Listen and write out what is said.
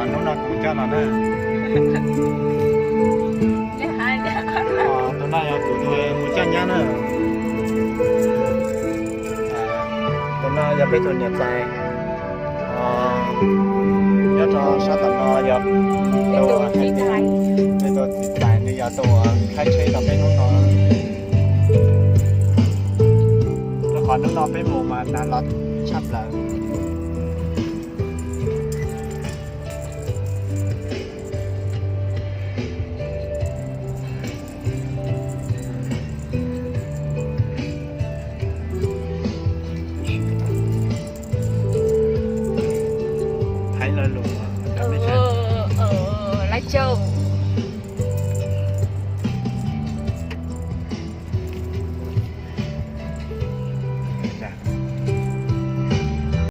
Hnub no kuv coj no na. Tus no yog kuv tus mus coj nyab na. Tus no yog peb tus niam tais. Nyob rau sab tom no yog tus, peb tus txiv tais, nws yog tus uas khaib tsheb rau peb hnub no. Rau qhov hnub no peb mus mas hnav los tshaj plaws. Hais lo lus, Laib Caug.